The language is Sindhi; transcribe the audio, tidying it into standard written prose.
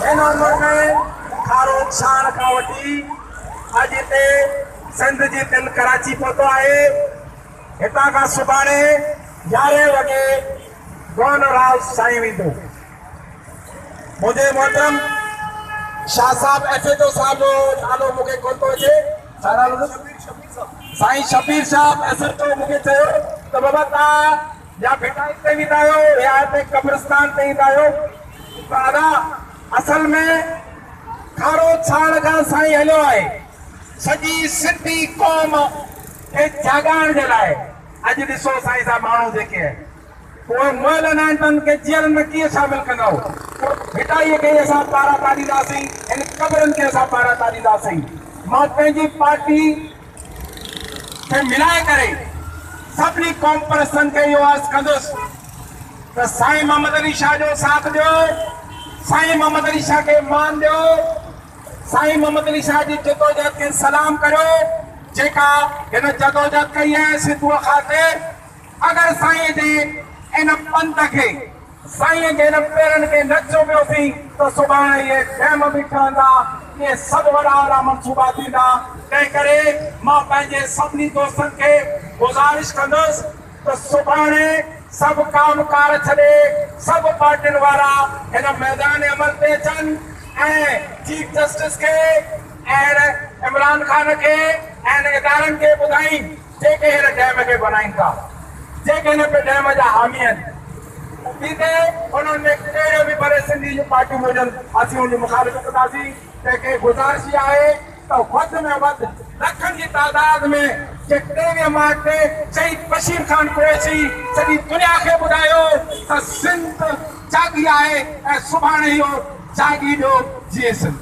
هن عمر ۾ کارو ڇاڻ کان وٺي اڄ هتي سنڌ جي دل ڪراچي پهتو آهي. هتان کان سڀاڻي يارهين وڳي گورنر هائوس سائين ويندو. منهنجي محترم شاهه صاحب ايس ايچ او صاحب جو نالو مون کي ڪونه ٿو اچي. ڇا نالو اٿس؟ سائين شبير صاحب ايس ايچ او مون کي چيو ته بابا توهان يا ڀٽائي تي ويندا آهيو يا هتي قبرستان تي ايندا آهيو ته ادا اصل ۾ کارو ڇاڻ کان سائين هليو آهي سڄي سنڌي قوم کي جاڳائڻ جي لاء اڄ ڏسو سائين صاحب ماڻهو جيڪي آهن اهي مئل نه آهن ته انهن کي جيئرن ۾ ڪيئن شامل ڪندؤ پوء ڀٽائي کي ئي اسان پاراتا ڏينداسين هن قبرن کي اسان پاراتا ڏينداسين مان پنهنجي پارٽي کي ملائي ڪري سڀني قومپرستن کي اهو عرض ڪندس ته سائين محمد علي شاهه جو ساٿ ڏيو، سائين محمد علي شاهه کي مان ڏيو، سائين محمد علي شاهه جي جدوجهد کي سلام ڪريو جيڪا هن جدوجهد ڪئي آهي سنڌوء خاطر، اگر سائين جي ان پنڌ کي سائينء جي انهن پيرن کي نه چميوسين ته سڀاڻي اهي ڊيم به ٺهندا، اهي سڀ وڏا وڏا منصوبا ٿيندا، تنهنڪري مان پنهنجي سڀني دوستن کي گذارش ڪندس ته سڀاڻي سڀ ڪام ڪار ڇڏي سڀ پارٽين وارا هن ميدان عمل تي اچن ۽ چيف جسٽس کي ۽ عمران خان کي ۽ ادارن کي ٻڌائين. جيڪي هن ڊيم کي بنائين ٿا، جيڪي هن ڊيم جا حامي آهن، ٿيندي انهن ۾ ڪهڙيون به ڀلي سنڌي جون پارٽيون هجن، اسين ان جي مخالفت ڪنداسين. تنهن ڪري گذارش اها آهي ته وڌ ۾ وڌ لکن جي تعداد ۾ جي 23 مارچ تي شهيد بشير خان قريشي سڄي دنيا کي ٻڌايو ته سنڌ جاڳي آهي ۽ سڀاڻي اهو جاڳي ڏيو جيئي سنڌ.